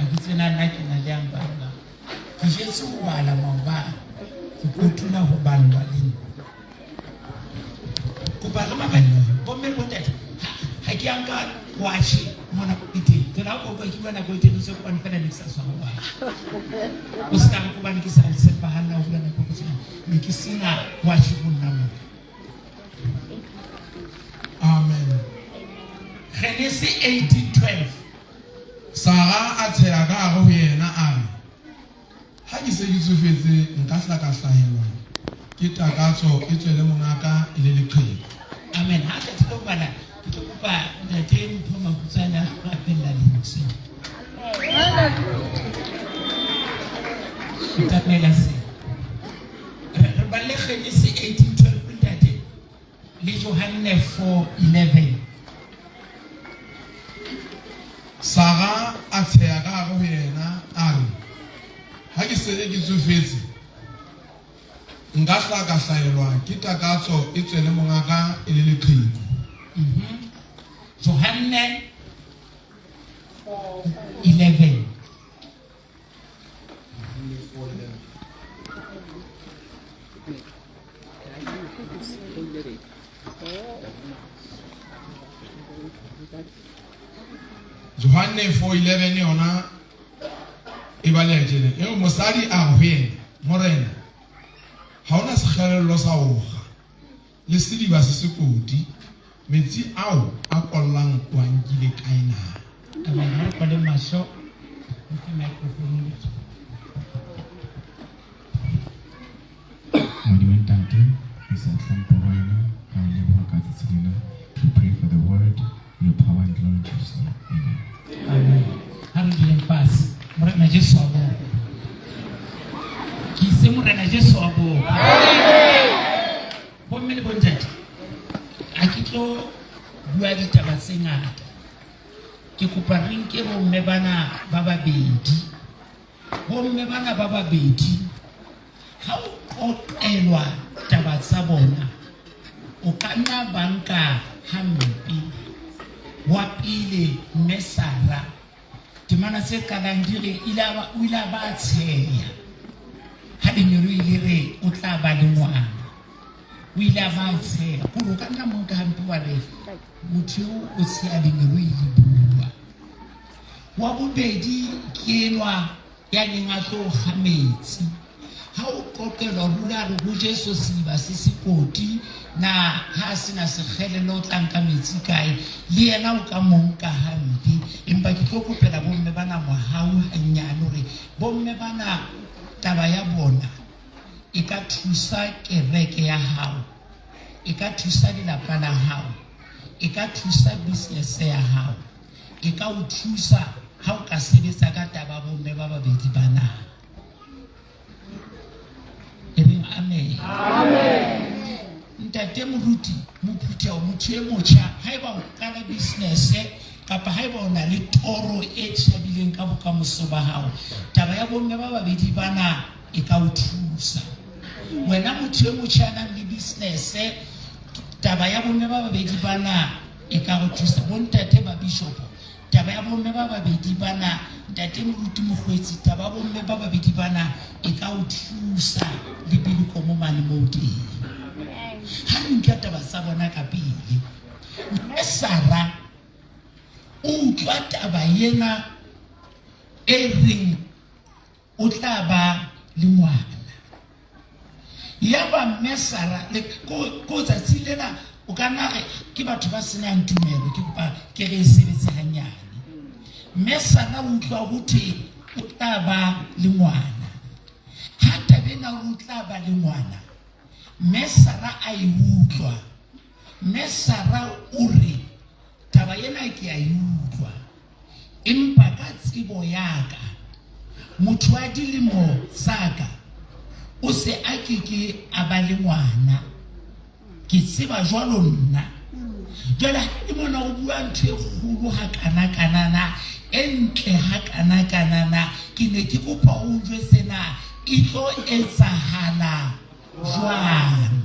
Ha ke tsena nna ke na le yang balla. Ke jetse ho bala maobane. Ke kotula ho ballwa le nna. Kopa re mamele bomme le bontate. Ha ke a nka watjhe mona e teng. Jwale ha o ka utlwa ke bua nako e telele se kopane fela ne ke sa tshwara watjhe. O se ka re kobane ke sa tshepahalla ho bua nako e kgutshwane. Ne ke sena watjhe ho nna mona. Amen. Genese 18:12. Sara a tsheha ka hare ho yena a re, Ha ke se ke tsofetse nka hla ka hlahelwa ke takatso e tswe le mongaka e le leqheku. Amen. Ha qetile ho bala, ke tlo kopa ntate Mpho Makutsane a tlo rapella lentswe. Ntamela se. Re balle Genese 18:12 ntate le Johanne 4:11. Sara a tsheha ka hare ho yena a re, Ha ke se ke tsofetse, nka hla ka hlahelwa ke takatso e tswe le mongaka e le leqheku. Johanne 4:11. Johanne 4:11 yona e baleha tjena eo mosadi a re ho yena morena ha ona sekgelello sa ho kga le sediba se sekoti metsi ao a kollang o a nkile kae na Amen. Ha re kwale mahlo. Re fe microphone. Modimo Ntate, re sa hlompho ho wena, ra o leboha ka tsatsi lena. We pray for the word, your power and glory in Jesus' name. Amen. Amen. Ha re duleng fatshe. Morena Jesu a bokwe. Ke itse Morena Jesu a bokwe. Bomme le bontate, ha ke tlo bua ditaba tse ngata. Ke kopa re nke bomme bana ba babedi. Bomme bana ba babedi ha o qoqelwa taba tsa bona o ka nna ba nka hampe. Wa pele mme Sara temana tse qalang di re o ile a ba a tsheya ha lengeloi le re o tla ba le ngwana. O ile a ba a tsheya kore o ka nna mo nka hampe wa re motho eo o tsheya lengeloi le bua. Wa bobedi ke enwa ya neng a tlo kga metsi. Ha o qoqelwa ruri a re ho Jesu sediba se sekoti, na ha a sena sekgelelo o tla nka metsi kae? Le yena o ka mo nka hampe. Empa ke tlo kopela bomme bana mohau hannyane hore bomme bana taba ya bona e ka thusa kereke ya hao, e ka thusa lelapa la hao, e ka thusa business ya hao. E ka o thusa ha o ka sebetsa ka taba bomme ba babedi ba na. E reng amen. Amen. Ntate moruti, mophutheho, motho e motjha, haeba o qala business kapa haeba o na le toro e tjhabileng ka bokamoso ba hao, taba ya bomme ba babedi bana e ka o thusa. Wena motho e motjha ya nang le business, taba ya bomme ba babedi bana e ka go thusa. Bontate ba bishopo, taba ya bomme ba babedi bana, ntate moruti mokgweetsi, taba ya bomme ba babedi bana e ka o thusa le pele komo mane moo teng. Ha re utlwa taba tsa bona ka pele, mme Sara o utlwa taba ena e reng o tla ba le ngwana. Yaba mme Sara le ko tsatsi lena o ka nna re ke batho ba senang tumelo ke kopa ke re e sebetse hanyane. Mme Sara o utlwa ho thwe o tla ba le ngwana. Ha taba ena hore o tla ba le ngwana, mme Sara a e utlwa. Mme Sara o re taba ena ke a e utlwa. Empa ka tsebo ya ka, motho wa dilemo tsa ka o se a ke ke a ba le ngwana. Ke tseba jwalo nna. Jwale ha ke mona o bua ntho e kgolo hakana-kanana, e ntle hakana-kanana, ke ne ke kopa o njwetse na e tlo etsahala jwang.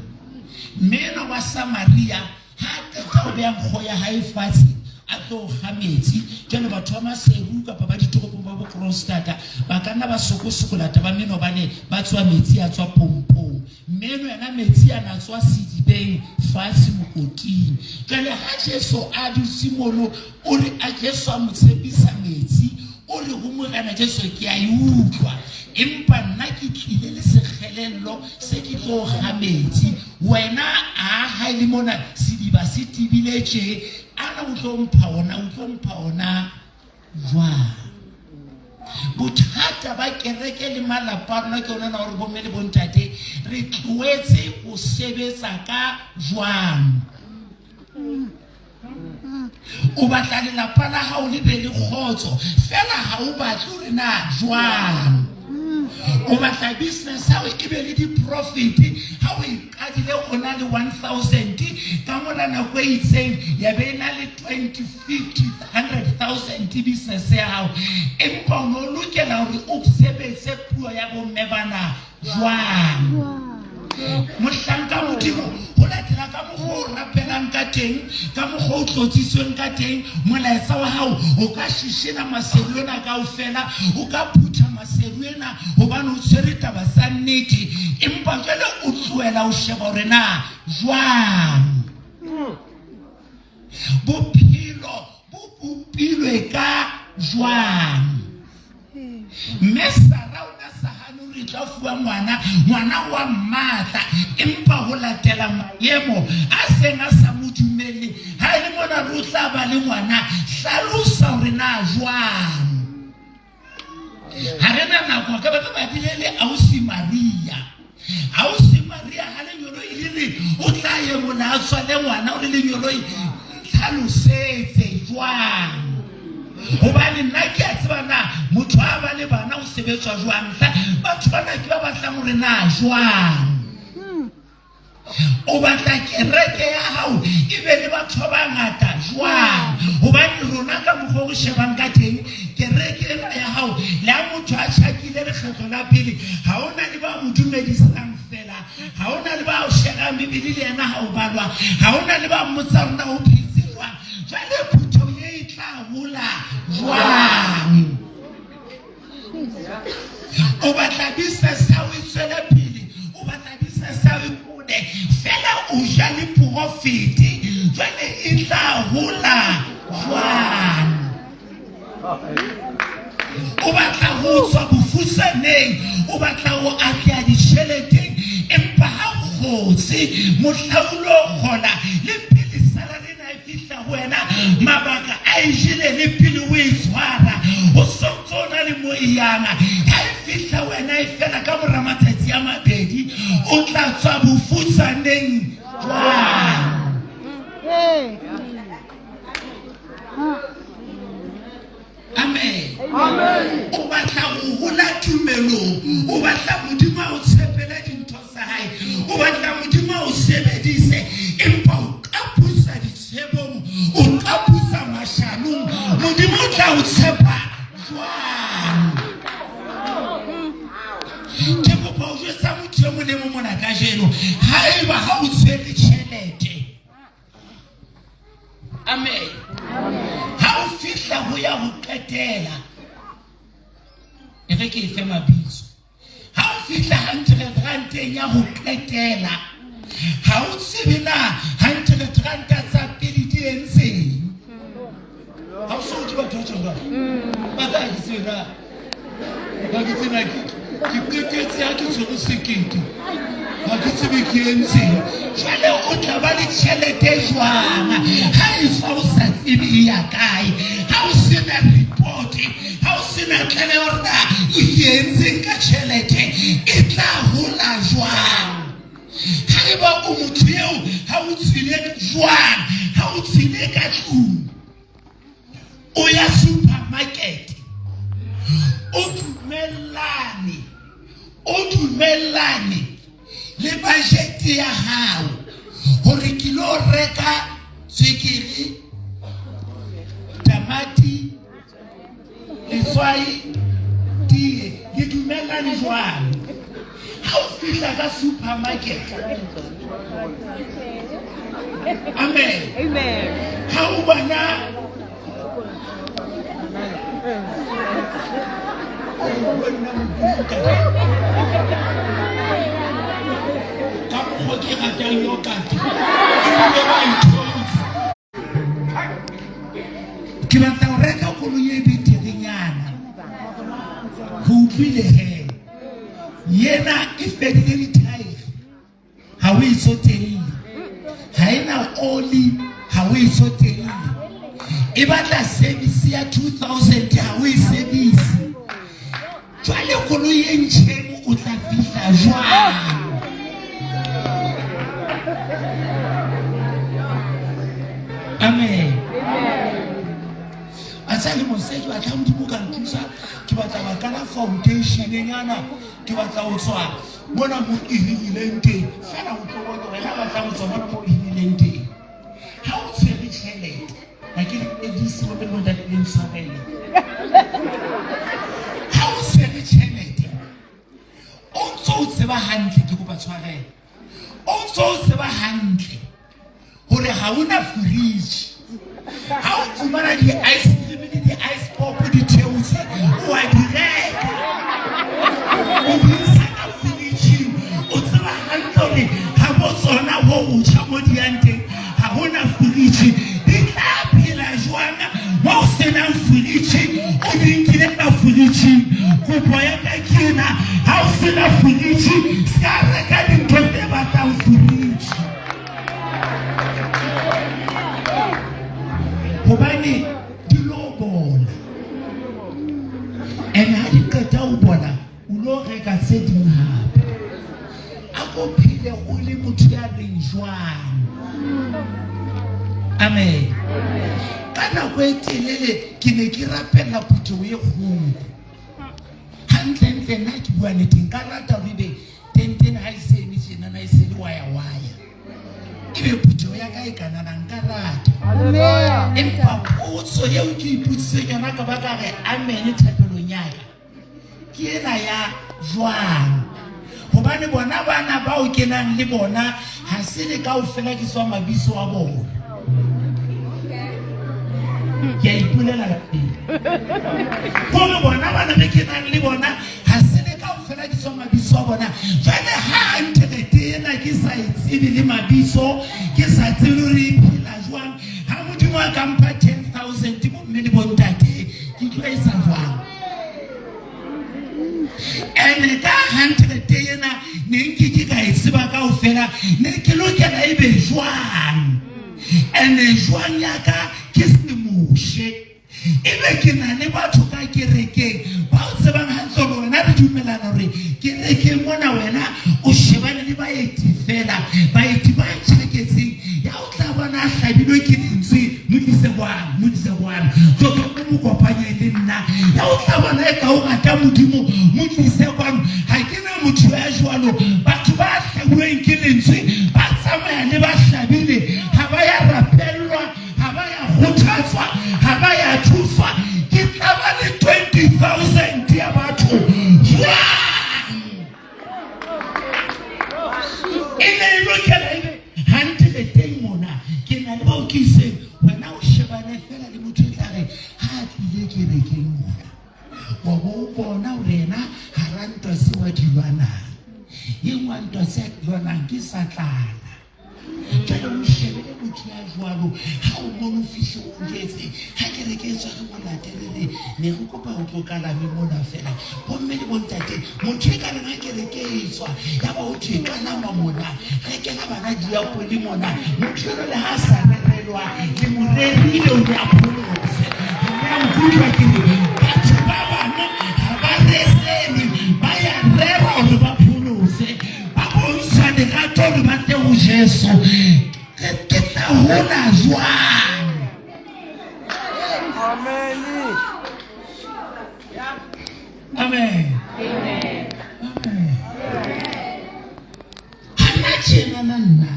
Mme enwa wa Samaria ha a qeta ho beha nkgo ya hae fatshe a tlo kga metsi, jwale batho ba Maseru kapa ba ditoropong ba bo Kroonstad ba ka nna ba sokosokola taba meno hobane ba tswa metsi a tswa pompong. Meno yena metsi a na tswa sedibeng fatshe mokoting. Jwale ha Jesu a dutse mono o re a Jesu a mo tshepisa metsi o re ho Morena Jesu ke a e utlwa empa nna ke tlile le sekgelello se ke tlo kga metsi wena a ha e le mona sediba se tebile tje ana o tlo mpha ona o tlo mpha ona jwang. Bothata ba kereke le malapa a rona ke ona na gore bomme le bontate re tloetse go sebetsa ka jwang. O batla lelapa la gago le be le kgotso fela ga o batle gore na jwang. O batla business ya gago e be le di-profit ga o e qadile o na le 1000 ka mora nako e itseng ya be e na le 20 50 100,000 business ya gago empa o ne o lokela gore o sebetse puo ya bomme bana jwang. Mohlanka Modimo go latela ka mokgwa o rapelang ka teng ka mokgwa o tlotsitsweng ka teng molaetsa wa gago o ka shishela maseru ena kaofela o ka phutha maseru ena gobane o tshwere taba tsa nnete empa jwale o tlohela o sheba gore na jwang. Bophelo bo bopilwe ka jwang. Mme Sara o ne sa hane hore e tla fuwa ngwana, ngwana wa mmatla, empa ho latela maemo a seng a sa mo dumelle, ha e le mona re o tla ba le ngwana, hlalosa hore na jwang. Ha re na nako, ka ba re badile le ausi Maria. Ausi Maria ha lenyoloi le re o tla emola a tswale ngwana, o re lenyoloi ntlhalosetse jwang. Hobane nna ke a tseba na motho a ba le bana o sebetswa jwang. Batho bana ke ba batlang hore na jwang. O batla kereke ya hao e be le batho ba bangata jwang? Hobane rona ka mokgwa o re shebang ka teng kereke ena ya hao le ha motho a tjhakile lekgetlo la pele ha o na le ba mo dumedisang fela, ha o na le ba o sherang Bibele le yena ha o balwa, ha o na le ba mmotsa hore na o phetse jwang. Jwale phutheho e tla hola jwang? O batla business ya hao e tswele pele, o batla business ya hao e hole, fela o ja le profit, jwale e tla hola jwang? O batla ho tswa bofutsaneng, o batla ho atleha ditjheleteng, empa ha o kgotse mohla o lo kgola le pele salary ena e fihla ho wena, mabaka a e jele le pele o e tshwara, o sontso o na le mo e yang. Ha e fihla wena e fela ka mora matsatsi a mabedi, o tla tswa bofutsaneng jwang? Amen. Amen. O batla ho hola tumelong, o batla Modimo a o tshepele dintho tsa hae, o batla Modimo a o sebedise, empa o qapusa ditshebong, o qapusa mashanong. Modimo o tla o tshepa jwang? Ke kopa ho jwetsa motho e mong le mong mona kajeno, haeba ha o tshwere tjhelete, amen, ha o fihla ho ya ho qetela, e re ke e fe mabitso, ha o fihla hundred ranteng ya ho qetela, ha o tsebe na hundred ranta tsa pele di entseng. Ha o so utlwe batho ba tjhong jwalo, ba tla ke tsebe na ga ke tsebe ke qetetse ha ke tshwere sekete, ga ke tsebe ke entseng. Jwale o tla ba le tjhelete jwang ha e fa o sa tsebe e ya kae, ha o sena report, ha o sena tlaleho hore na o entseng ka tjhelete, e tla hola jwang? Haeba o motho eo ha o tswile jwang, ha o tswile ka tlung o ya supermarket, o dumellane, o dumellane le budget ya hao hore ke lo reka tswekere, tamati, letswai, tee, le dumellane jwalo. Ha o fihla ka supermarket, amen, ha o bona bue nna modimo ntate. Ka mokgwa ke ratang yogurt. Ebile ba e thotse. Ke batla ho reka koloi e beterenyana. Re utlwile he. Yena e fedile dithaere. Ha o e tsotelle. Ha e na oli, ha o e tsotelle. E batla service ya 2000 ha o e service. Jwale koloi e ntjheng o tla fihla jwang? Amen. A tsa le mose ke batla Modimo ka nthusa ke batla ba kala foundation nyana ke batla ho tswa mona mo ke hirileng teng fela o tlo bona wena batla ho tswa mona mo o hirileng teng ha o tshwere tjhelete ha ke edise mo pele mo ntatileng tshwarele ha o tshwere tjhelete o ntso o tseba hantle ke kopa tshwarelo o ntso o tseba hantle gore ga o na fridge ga o fumana di-ice cream le di-ice pop di theotse o a di reka o di isa ka fridgeng o tseba hantle gore ga bo tsona go o tjha mo di yang teng ga go na fridge di tla phela jwang mo o senang fridge o di nkile ka fridgeng kopo ya ka ke ena ga o sena fridge se ka reka dintho tse batlang fridge hobane di lo bola and ha di qeta ho bola o lo reka tse ding hape a ko phele o le motho ya reng jwang amen ka nako e telele ke ne ke rapella phuthego e kgolo gantlentle nna ke bua nnete nka rata gore ebe tentene ga e se eme tjenana e se le waya waya ebe phuthego ya ka e kanana nka rata empa potso eo ke ipotsiseng yona ka ba ka re amen thapelong yaka ke ena ya jwang gobane bona bana bao ke nang le bona ga se le kao fela ke tswa mabiso a bona ke a ipolela kore bona bana be ke nang le bona ga se le kao fela ke tswa mabiso a bona jale ga nterete ena ke sa e tsebe le mabiso ke sa tsebe gore e phela jwang ga modimo a ka mpha 10 000 bomme le bontate ke tlo etsa jwang ene ka hundred ena ne nke ke ka e tseba kao fela ne ke lokela e be jwang ene jwang ya ka ke semoshe ebe ke na le batho ka kerekeng ba o tsebang hantle gore wena re dumelana gore kerekeng mona wena o shebane le baeti fela baeti ba tjhaketseng ya o tla bona a hlabilwe ke lentswe mo tlise kwano mo tlise kwano tlo o mo kopanye le nna ya o tla bona e ka o rata modimo mo tlise kwano ga ke na motho ya jwalo batho ba hlabilweng ke lentswe ba tsamaya le ba hlabile ga ba ya rapellwa ga ba ya kgothatswa ga ba ya thuswa ke tla ba le 20 000 ya batho jwang e ne e lokela ebe hantle le teng mona ke na le bao ke iseng wena o shebane fela le motho e tla re ha a tlile kerekeng mona wa bo o bona gore ena ga ra ntwa se wa di lwanang e nngwe ntwa se a di lwanang ke sa tlala jale o shebele motho ya jwalo ha o mono fihle o jetse ha kereke e tswa re mo latelele ne re kopa o tlo kalame mona fela bomme le bontate motho e ka reng ha kereke e tswa ya ba o thwe kalama mona rekela bana diapole mona motho eno le ha a sa rerelwa le mo rerile o a pholose mme a nkutlwa ke re batho ba bangwe ga ba rerelwe ba ya rera gore ba pholose ba bontsha lerato gore ba tle go jesu ke tla hola jwang Amen. amen amen ga nna tjenana nna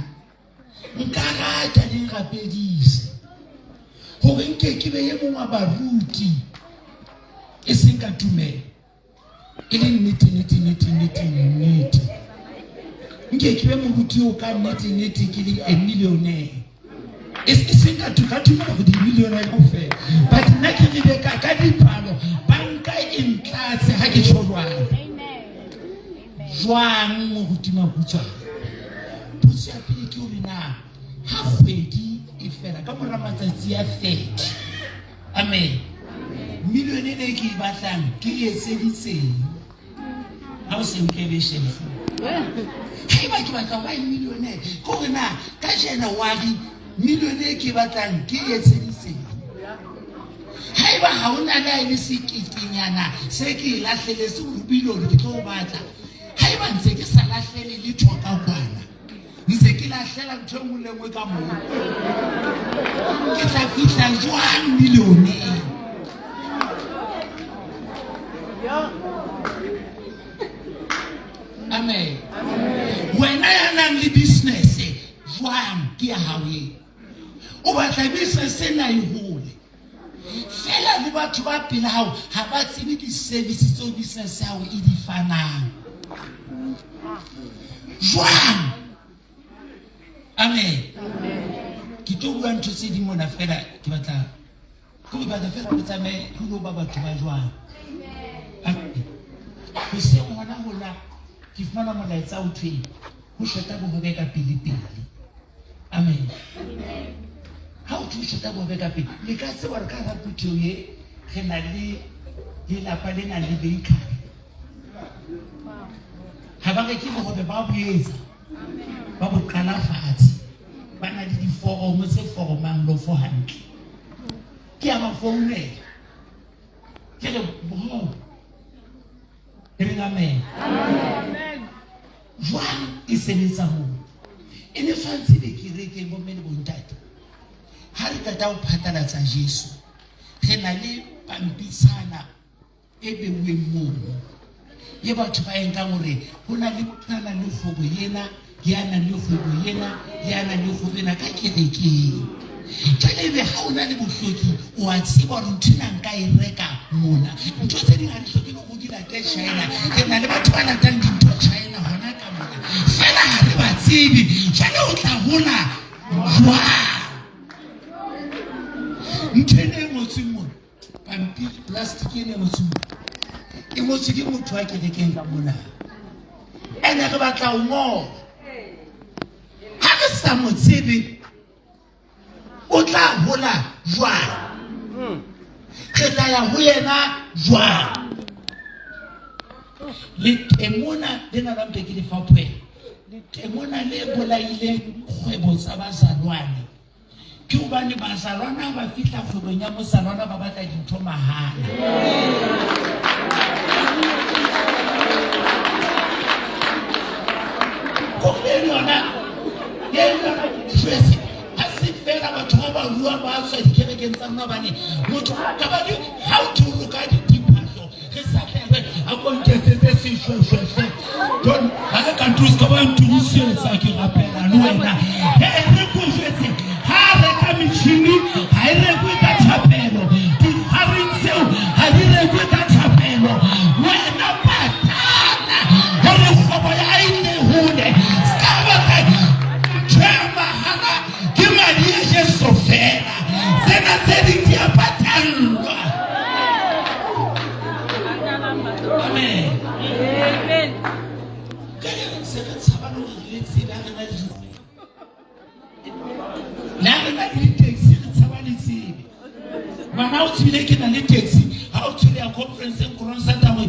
nka rata di nrapedise gore nke ke be ye mongwe wa baruti e seng ka tumelo e le nnete nnete nnete nnete nnete nke ke be moruti o ka nnete nnete ke le a millionaire e seng ka ka tumelo go di-millionaire kaofela but nna ke re ka dipalo banka e ntla makatse ha ke tjho jwalo. Jwang moruti Mabutswana? Potso ya pele ke hore na ha kgwedi e fela ka mora matsatsi a 30, amen, milione ena e ke e batlang ke e etseditseng? Ha o se utlwe be shebe. Haeba ke batla ho ba millionaire, ke hore na ka January milione e ke e batlang ke e etseditseng? Haeba ha o na le ha e le seketenyana se ke e lahleletse o buile hore ke tlo o batla, haeba ntse ke sa lahlele letho ka kwana, ntse ke lahlela ntho e nngwe le nngwe ka moo, ke tla fihla jwang millioneng? Amen. Wena ya nang le business jwang ke ya hao eo? O batla business ena e hole. Feela le batho ba pela hao ha ba tsebe di-service tseo business ya hao e di fanang. Jwang? Amen. Ke tlo bua ntho tse ding mona feela ke batla ke go batla fela re tsamaye re lo ba batho ba jwang. Amen. Hoseng hona hola ke fumana molaetsa o thweng ho shota bohobe ka pele pele. Amen. Ha o thwe ho shota bohobe ka pele, le ka tseba hore ka hara phutheho e re na le lelapa le nang le bakery. Ha ba reke bohobe ba bo etsa, ba bo qala fatshe. Ba na le diforomo tse foromang lofo hantle. Ke a ba founela. Ke re bohobe. Ke reng amen. Jwang e sebetsa moo? E ne tshwanetse be kerekeng bomme le bontate. Ha re qeta ho phatlalatsa Jesu, re na le pampitshana e beuweng mono ye batho ba e nkang hore ho na le motho a nang le kgwebo ena, le a nang le kgwebo ena, le a nang le kgwebo ena ka kerekeng. Jwale ebe ha o na le bohloki, o a tseba hore ntho ena nka e reka mona. Ntho tse ding ha di hloke le hore o di late China. Re na le batho ba latang dintho China hona ka mona. Feela ha re ba tsebe. Jwale o tla hola jwang? Ntho ena e ngotsweng mona, pampiri, plastic ena e ngotsweng mona, e ngotswe ke motho wa kerekeng ka mona. Ene re batla ho ngola. Ha re sa mo tsebe, o tla hola jwang? Re tla ya ho yena jwang? Letemona lena la mpe ke lefaphweng, letemona le bolaileng kgwebo tsa bazalwane ke hobane bazalwana ha ba fihla kgwebong ya mozalwana ba batla dintho mahala. Kore yona e yona jwetse ha se fela batho ba ba ruang ba tswa dikerekeng tsa rona, hobane motho ka ba di ha o tholo ka diphahlo re sa tlere a ko nketsetse seshweshweshwe don ha re ka ntlo se ka ba ntumisetsa ke rapela le wena. He re ko jwetse ha reka metjhini ha e rekwe ka thapelo, dikgareng tseo ha di rekwe ka thapelo. Wena patala hore kgwebo ya hae e hole. Se ka batla ntho ya mahala, ke madi a Jesu fela. Tsena tse ding di a patallwa. Amen. Jwale re se re tshaba le hore re tsebe ha re na le le ha re na le di-taxi, re tshaba le tsebe. Ngwana o tsebile ke na le taxi, ha o tshwele ya conference-eng Kroonstad hore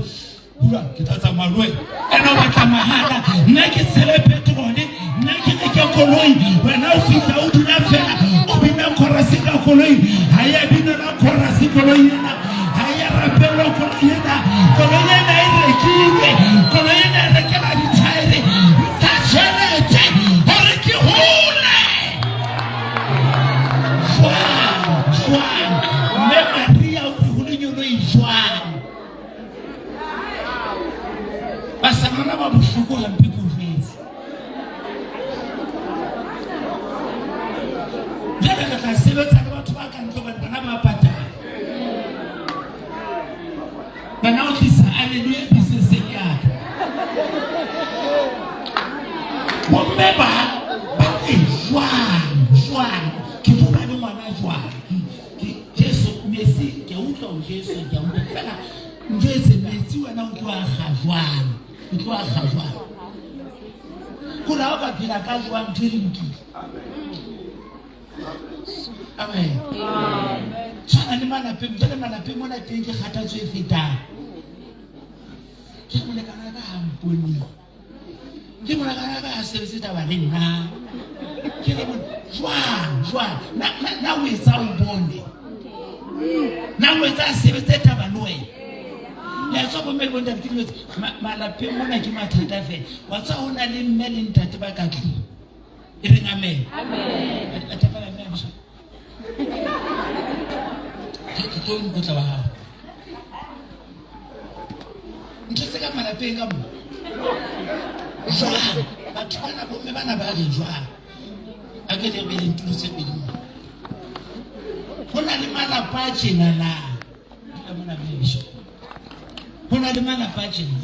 bua ke tla tsamaya le wena. Ene o batla mahala, nna ke tshele petrole, nna ke reke koloi, wena o fihla o dula fela o bina chorus ka koloi. Ha ya binelwa chorus koloi ena, ha ya rapelwa koloi ena, koloi ena e rekilwe, koloi ena e rekela dithaere. Ntsha tjhelete hore ke hole. Jwang jwang? Mme Maria o re ho lenyoloi jwang? Basamana ba bohloko hampe ke o jwetse. Jwale re tla sebetsa le batho ba ka ntle hobane bona ba patala. Wena o tlisa alleluia businesseng ya ka. Bomme ba ba re jwang jwang ke tlo ba le ngwana jwang? Ke Jesu metsi ke a utlwa o Jesu ke a utlwa fela njwetse metsi. Metsi wena o tlo a kga jwang? O tlo a kga jwang? Kore ha o ka phela ka jwang ntho e le lokile. Amen. Tshwana le malapeng, jwale malapeng mona teng ke kgathatso e fetang. Ke molekane wa ka ha mpone. Ke molekane wa ka ha sebetse taba le nna. Ke le mona jwang jwang na na na o etsa o bone. Na o etsa a sebetse taba le wena. Le a tswa bomme le bontate ke dilo malapeng mona ke mathata fela. Wa tswa ho na le mme le ntate ba ka tlung. E reng amen. Amen. A tapela mme a Ke tlo mokotla wa hao. Ntho tse ka malapeng ka mo. Jwang? Batho bana bomme bana ba re jwang? A ke le be le ntulo tse pedi mo. Ho na le malapa a tjena na. Dula mona mme bishop. Ho na le malapa a tjena.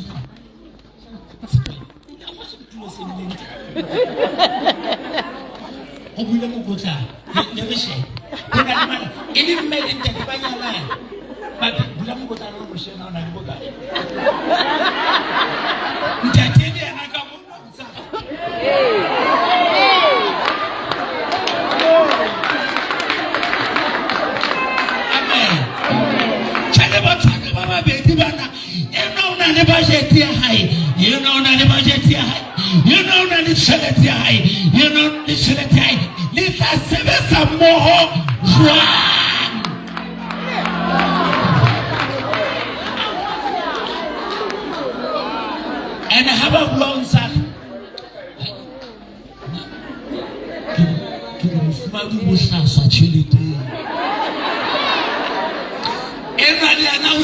Go buile mokotlana le re shebe go na le mana e le mme le ntate ba nyalane ba bula mokotlana o moshena o na le bokae ntate le yena ka mona o tsa amen tjhale batho ba babedi bana Yena o na le budget ya hae, yena o na le budget ya hae, yena o na le tjhelete ya hae, yena o na le tjhelete ya hae. Le tla sebetsa mmoho jwang? And ha ba bua o ntsa ke re mofumadi o bohlaswa tjheleteng enwa le yena o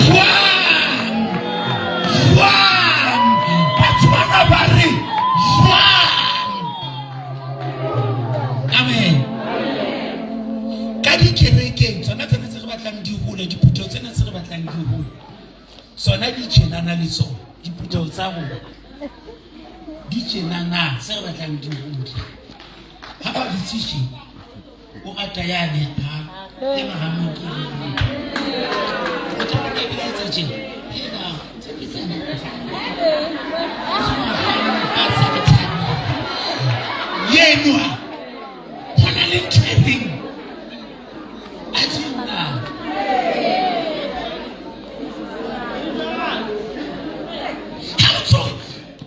jwang jwang batho bana ba re jwang amen ka dikerekeng tsona tsena tse re batlang di hole diphutheho tsena tse re batlang di hole Sona di tjenana le tsona diphutheho tsa rona di tjenana se re batlang di hole. Ha ba dutse tje o rata yane ha ema ha mo ke o tla bona ebile a etsa tjena ena tshepisana yenwa go na le ntho e reng a tjena ha o tsoga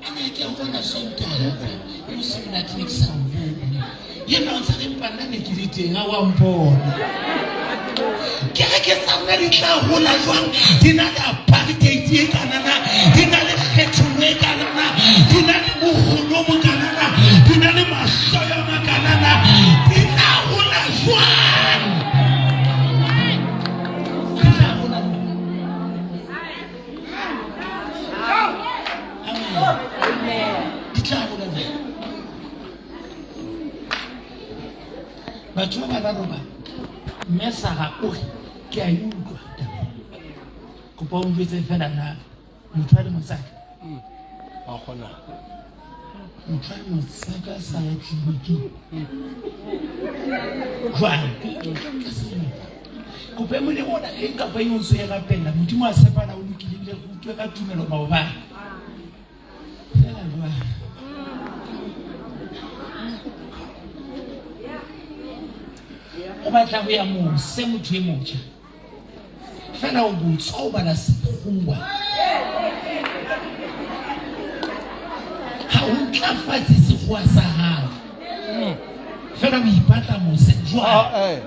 a ne ke bona Sontaga o se monate ne ke sa o bone yena o ntse re mpa nna ne ke le teng a wa mpona kereke tsa rona di tla gola jwang di na le apartheid e kanana di na le kgethollo e kanana di na le bogono bo kanana di na le mahloyo a makanana di tla gola jwang di tla gola Amen. Di tla gola jwang batho ba bararo ba mme sara o re ke a e utlwa taba kopa o njwetse fela na motho a le motsaka wa kgona motho a le motsaka sa ya tleliniking jwang ka selemo kopa e mong le ona eng kapa eng o ntse o e rapella modimo a tshepana o lokile ebile re utlwe ka tumelo maobane fela jwang o batla ho ya mose motho e motjha fela o botswa o bala sekgowa ha o ntlafatse sekgowa sa hao fela o ipatla mose jwang ah, eh.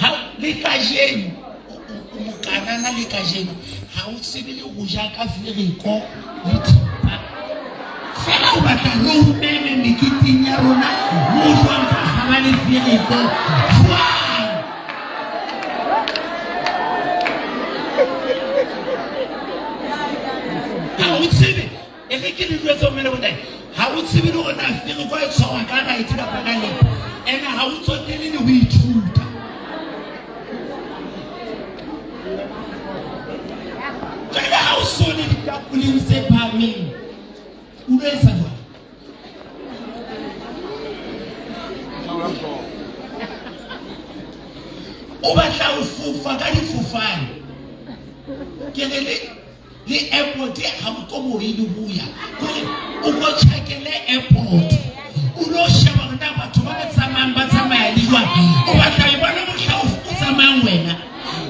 ha le kajeno o mokanana le kajeno ha o tsebe le go ja ka fereko le thipa fela o batla re o meme meketeng ya rona mo jwang ka gaba le fereko jwang ha o tsebe E re ke le jwetse mme le bontate, ha o tsebe le hore na fereko e tshwarwa ka right kapa ka left, ene ha o tsotele le ho ithuta. Jwale ha o so le ditapoleng tse phahameng, o lo etsa jwang? O batla ho fofa ka difofane. Ke re le le airport ha o ko moye le ho ya. Kore o ko tjhakele airport. O lo sheba hore na batho ba tsamayang ba tsamaya le jwang. O batla e bona mohla o tsamayang wena.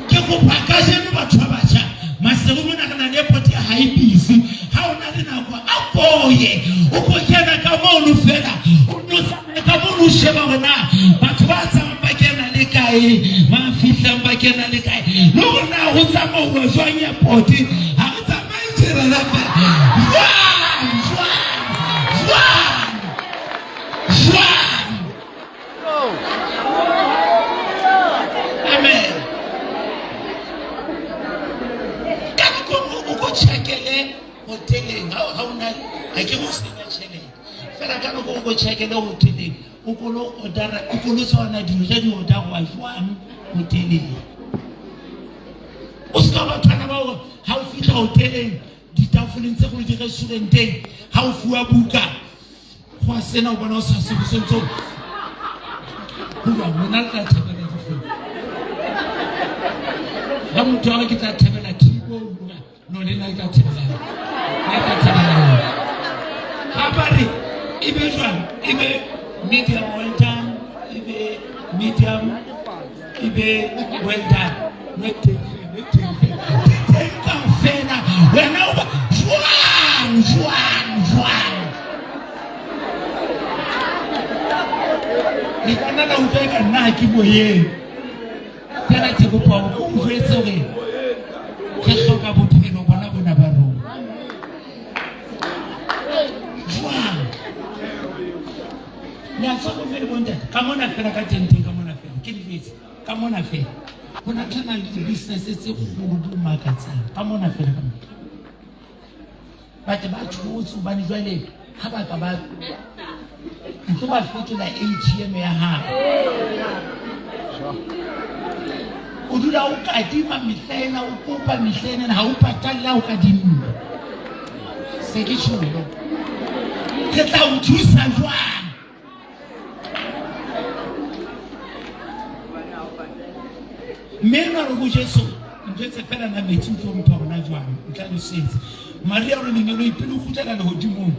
Ke kopa kajeno batho ba batjha Maseru mona re na le airport ya ha e busy. Ha o na le nako a koye o ko kena ka mono fela o no tsamaye ka mono o sheba hore na batho ba tsamayang ba kena le kae ba fihlang ba kena le kae le hore na ho tsamauwa jwang airport ha re tsamaye tjena fela jwang jwang jwang jwang. Amen. Ka dikobo o ko tjhakele hoteleng ha ha una ha ke go senya tjhelete. Fela ka nako o ko tjhakele hoteleng o ko lo order o ko lo tsona dijo tse di orderwa jwang hoteleng. O se ka bathwana ba hore ha o fihla hoteleng ditafoleng tse kgolo di-restauranteng ha o fuwa buka go a sena o bona o sa se go sentse goba lona le tla thabela difeng ga motho wa ke tla thabela thibo no le nna ke tla thabela nna ke tla thabela yone ga ba re e be jwang e be medium well done e be medium e be well done no teng fela teng fela di teng kaofela wena o ba jwang jwang jwang le ka nna la utlwa ka nna ha ke moyeng fela ke kopa gore o jwetse gore re hloka bophelo bona bona ba rona jwang le a tswa bomme le bontate ka mona fela ka tenteng ka mona fela ke le ka mona fela go na tshwana le di-business tse kgolo di makatsang ka mona fela ka mona batho ba tshotse gobane jwale ga ba ka ba ntlo ba fetola atm ya gago o dula o kadima mehla ena o kopa mehla ena ga o patalela o kadimma se ke tšholo re tla o thusa jwang mme enwa re go jesu ntho tse fela na metsi o tlo mpha gona jwang ntlha losetse maria gore lengeloi pele o kgutlela legodimong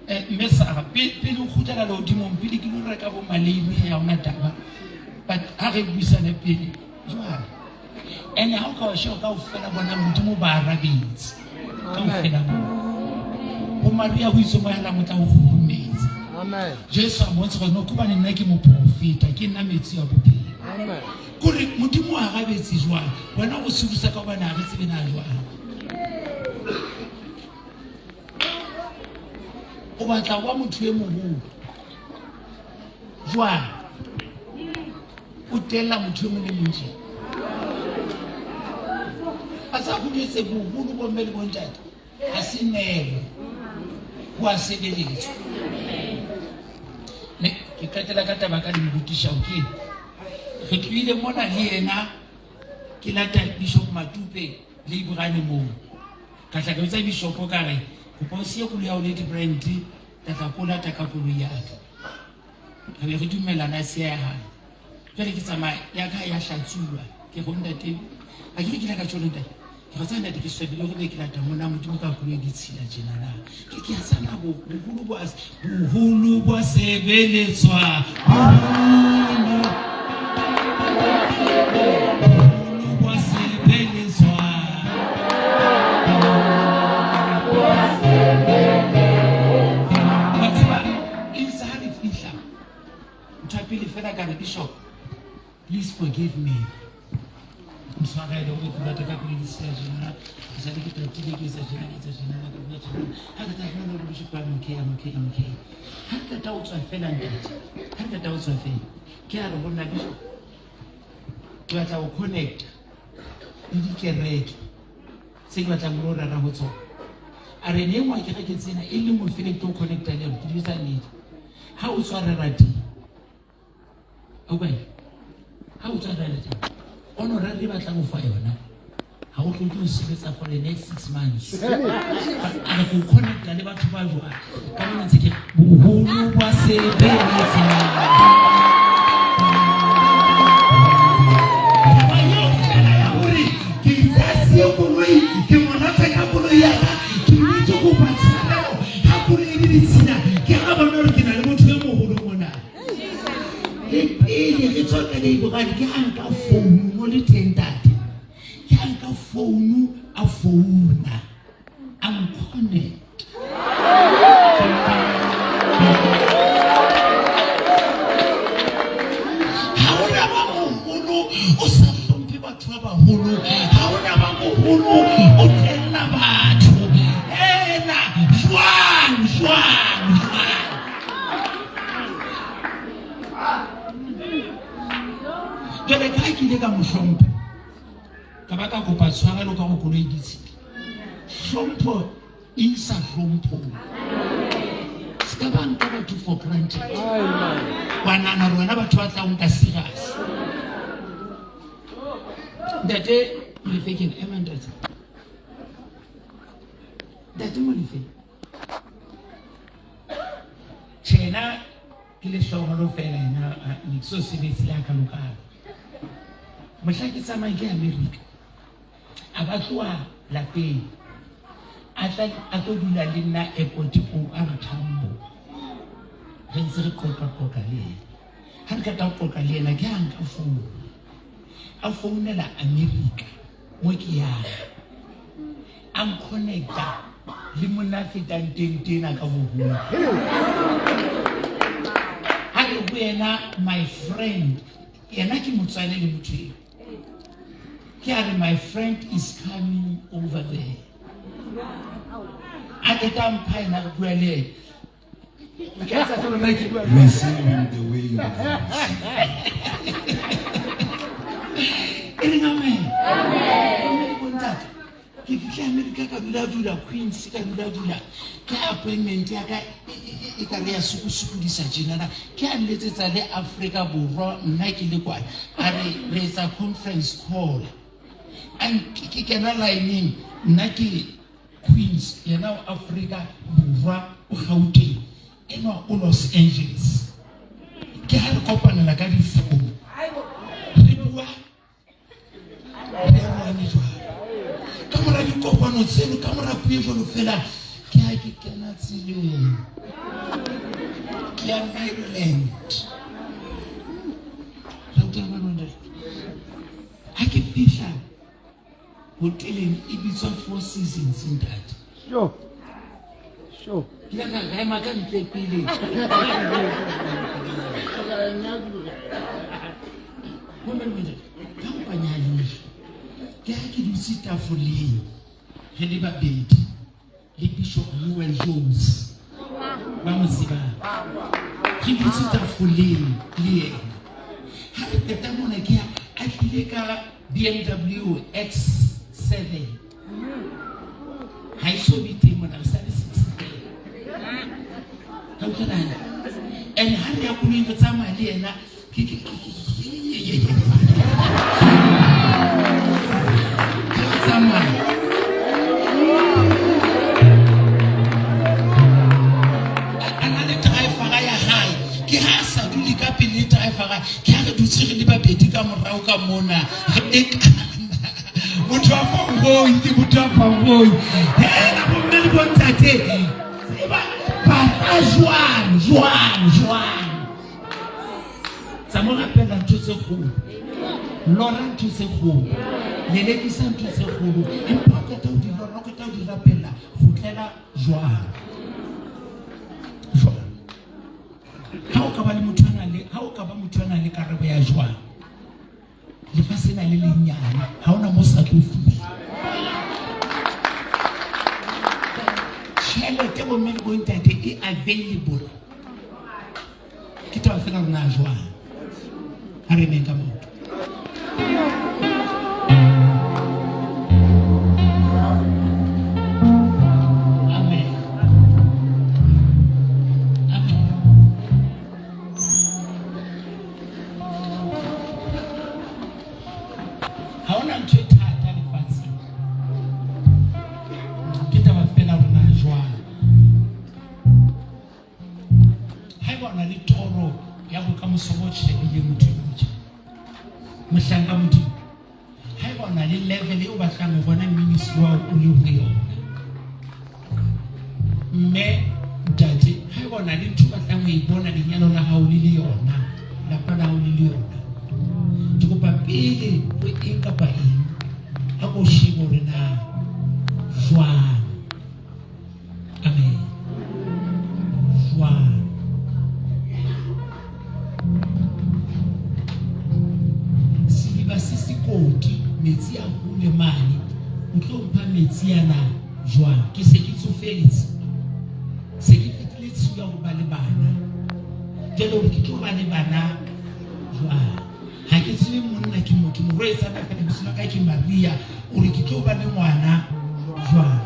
eh, mme sara pele o kgutlela legodimong pele ke lo reka bo maleimi ya ona taba but ha re buisane pele jwang ene ha o ka wa sheba kaofela bona modimo ba arabetse kaofela bona bo maria ho itse moya la motla o kgurumetse jesu a bontsha gore no kobane nna ke moprofeta ke nna metsi ya bophelo kore modimo o arabetse jwang wena o sedusa ka gobane ga re tsebe na jwang o batla wa motho e mogolo jwang o tella motho e mong le mong tje a sa go jwetse boholo bomme le bontate ga se neelo go a sebeletswa mme ke qetela ka taba ka le morutišao ke re tloile mona le yena ke lata bishop matupe le ibrane moo ka tla ka bitsa bishopo ka re kopa o siye koloi ya o lady brand ka tla ko lata ka koloi ya ka re be re dumelana se ya hae jwale ke tsamaya ya ka ya hlatsuwa ke go ntate a ke re ke ile ka tjho ntate ke go tsaya ntate ke swabile gore ke lata mona modimo ka koloi ditshila tjena na ke ke tsana boholo bo boholo bo sebeletswa boholo boholo bo sebeletswa wa tseba itse ha re fihla ntho ya pele fela ka re bishop please forgive me ntshwarele gore ke late ka koloi ditshila tjena ke sale ke tatile ke etsa tjena ke etsa tjena ke etsa tjena ha ke tla fumana gore bishop I'm okay I'm okay I'm okay ha ke qeta ho tswa fela ntate ha ke qeta ho tswa fela ke a re ho nna bishop ke batla ho connecta le dikereke tse ke batlang lo rera ho tsona a re ne nngwe kereke tsena e le nngwe fela ke tlo connecta le yone ke di tsa nnete ha o tswa rera teng okay ha o tswa rera teng honorary e batlang ho fa yona ha o hloke ho sebetsa for the next 6 months a re go connecta le batho ba jwang ka mona ntse ke boholo ba sebeletsa. Motse wa ka Deiborane ke ha nka founu mo le teng ntate. Ke ha nka founu a founa. A nconnect. Ha hona ba moholo o sa hlomphe batho ba baholo. Ha hona ba moholo o tella batho. Ena jwang jwang jwang. Jwale ka ha ke ile ka mo hlompha ka ba ka kopa tshwarelo ka go koloi ditshila. Hlompho e isa hlomphong. Se ka ba nka batho for granted. Wa nahana gore wena batho ba tla o nka serious. Ntate Molefe ke ema ntate. Ntate Molefe. Tjhena ke lehloholo fela ena ne ke so sebetse le hakalokalo. Mohla ke tsamaya ke America. A ba tloha lapeng a tla a tlo dula le nna airport o a re Thambo. Re ntse re qoqa qoqa le yena. Ha re qeta ho qoqa le yena ke ha nka founu. A founela America mo ke yang. A nconnecta le monna a fetang teng tena ka boholo. Ha re ho yena my friend, yena ke motswale le motho eo. Ke a re my friend is coming over there. A qeta mpha yena re bua le yena. Ke etsa fela nna ke bua. Receive him the way you want to receive. E reng amen. Amen. Le bontate. Ke fihle America ka dula dula Queens ka dula dula. Ke appointment ya ka e ka re ya sukusukodisa tjenana. Ke a nletsetsa le Afrika Borwa nna ke le kwana. A re re etsa conference call. A ke kena line-eng nna ke Queens yena o Afrika Borwa o Gauteng enwa o Los Angeles. Ke ha re kopanela ka difounu. Re bua re arohane jwalo. Ka mora dikopano tseno ka mora puo jwalo fela ke ha ke kena tseleng ke ya Maryland. Ha ke fihla hoteleng e bitswa Four Seasons ntate. Sure. Sure. Ke ile ka ema ka ntle pele. Bomme le bontate, ka kopanya leihlo. Ke ha ke dutse tafoleng re le babedi le Bishop Noel Jones ba mo tsebang. Re dutse tafoleng le yena. Ha re qeta mona ke ha a tlile ka BMW X7. Ha e so be teng mona re sa le six fela. Ka utlwa nana? And ha re ya koloing re tsamaya le yena ke ke ke ke tsamaya. A na le driver ya hae. Ke ha a sa dule ka pele le driver, ke ha re dutse re le babedi ka morao ka mona. Re lekana. Motho wa Fangoi ke motho wa Fangoi. Hela bomme le bontate. Tseba batla jwang jwang jwang. Tsa mo rapela ntho tse kgolo. Lora ntho tse kgolo. Lelekisa ntho tse kgolo. Empa o qeta ho di lora, o qeta ho di rapela, kgutlela jwang. Jwang. Ha o ka ba le motho a nang le ha o ka ba motho a nang le karabo ya jwang. Lefatshe lena le lenyane, ha hona mo sa tlo fihla. Tjhelete bomme le bontate e available. Ke taba fela rona jwang. Ha re emeng ka maoto. Amen. Amen. Ha hona ntho e thata lefatsheng. Ke taba fela hore na jwang. Haeba o na le toro ya bokamoso bo tjhebileng motho e motjha, mohlanka Modimo, haeba o na le level e o batlang ho bona ministry wa o le ho yona, mme ntate, haeba o na le ntho o batlang ho e bona lenyalo la hao le le yona, lapa la hao le le yona, mokoti metsi a hole mane o tlo mpha metsi ana jwang ke se ke tsofetse se ke fetile tshiu ya ho ba le bana jwale hore ke tlo ba le bana jwang ha ke tsebe monna ke mo ke morwetsana fela lebitso la ka ke Maria o re ke tlo ba le ngwana jwang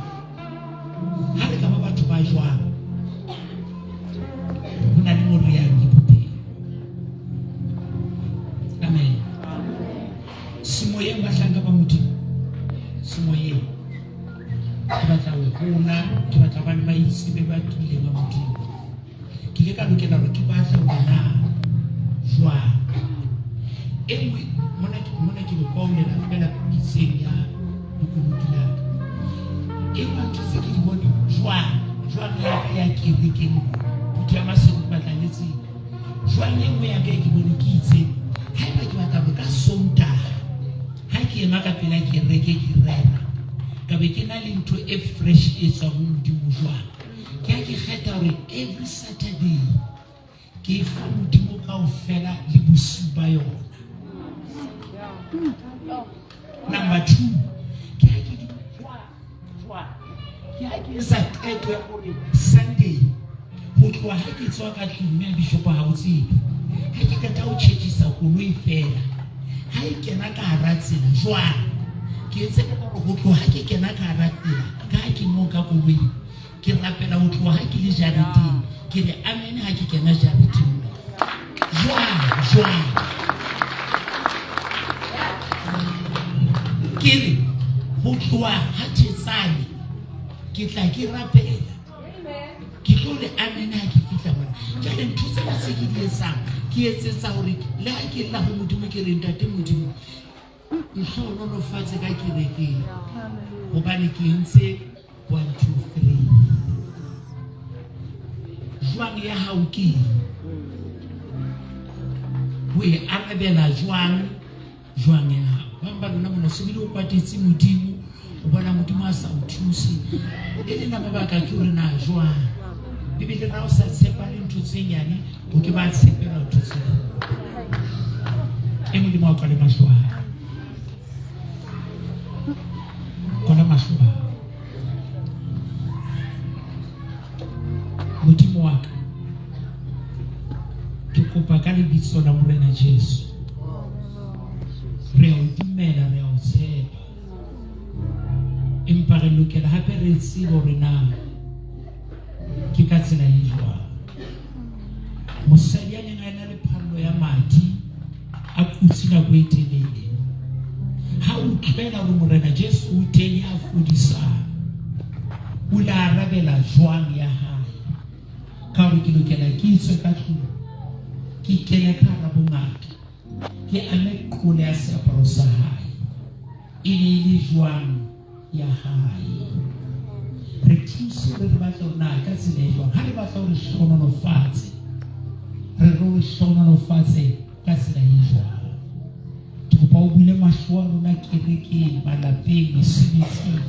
ha re ka ba batho ba jwang ho na le mo re yang le bophelo amen semoyeng bahlanka ba modimo semoyeng ke batla ho hola ke batla ba le maitsebe ba tuileng ba modimo ke ile ka lokela hore ke batle hore na jwang e nngwe mona ke mona ke le kwaolela fela pitseng ya lekunutu la ka e nngwe ntho tse ke di bone jwang jwang ya ka ya kerekeng phuthi ya masego ke batla le tsebe jwang e nngwe ya ka e ke bone ke itseng haeba ke batla hore ka sontaha ha ke ema ka pela kereke ke rera ka be ke na le ntho e fresh e tswang ho modimo jwang ke ha ke kgetha hore every saturday ke fa modimo kaofela le bosiu ba yona number two ke ha ke ke ha ke etsa qeto ya hore sunday ho tloha ha ke tswa ka tlung mme a bishopo ha o tsebe ha ke qeta ho tjhetjhisa koloi fela ha e kena ka hara tsela jwang ke etse hore ho tloha ha ke kena ka hara tsela ka ha ke moo ka koloing ke rapela ho tloha ha ke le jareteng ke re amen ha ke kena jareteng jwang jwang ke re ho tloha ha thetsane ke tla ke rapela ke tlo re amen ha ke fihla mona jale ntho tsena tse ke di etsang ke etsetsa hore le ha ke lla ho modimo ke re ntate modimo Ntlhohonolofatse ka kerekeng hobane ke entse 1 2 3. Jwang ya hao ke eng? O e arabela jwang jwang ya hao? Bang ba lona mona se bile o kwatetse Modimo, o bona Modimo a sa o thuse. E le la mabaka ke hore na jwang. Bibele ra o sa tshepa le ntho tse nyane, o ke ba tshepela ntho tse kgolo. E Modimo a kwale mahlo a hao. Kwala mahlo a hao. Modimo wa ka, ke kopa ka lebitso la Morena Jesu. Re a o dumela, re a o tshepa. Empa re lokela hape re tsebe hore na ke ka tsela e jwang. Mosadi ya neng a ena le phallo ya madi a kutse nako e telele, ha utlwela hore Morena Jesu o teng ya fodisang, o ile a arabela jwang ya hae? Ka hore ke lokela ke tswe ka tlung, ke kene ka hara bongata, ke ame qole ya seaparo sa hae. E ne e le jwang ya hae? Re thuse re re batla hore na ka tsela e jwang. Ha re batla hore hlohonolofatse, re re o hlohonolofatse ka tsela e jwang. Ke kopa o bule mahlo a rona kerekeng, malapeng, mesebetsing.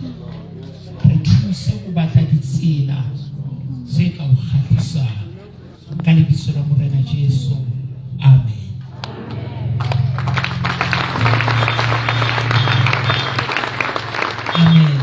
Re thuse ho batla ditsela tse ka o kgahlisang. Ka lebitso la Morena Jesu. Amen. Amen.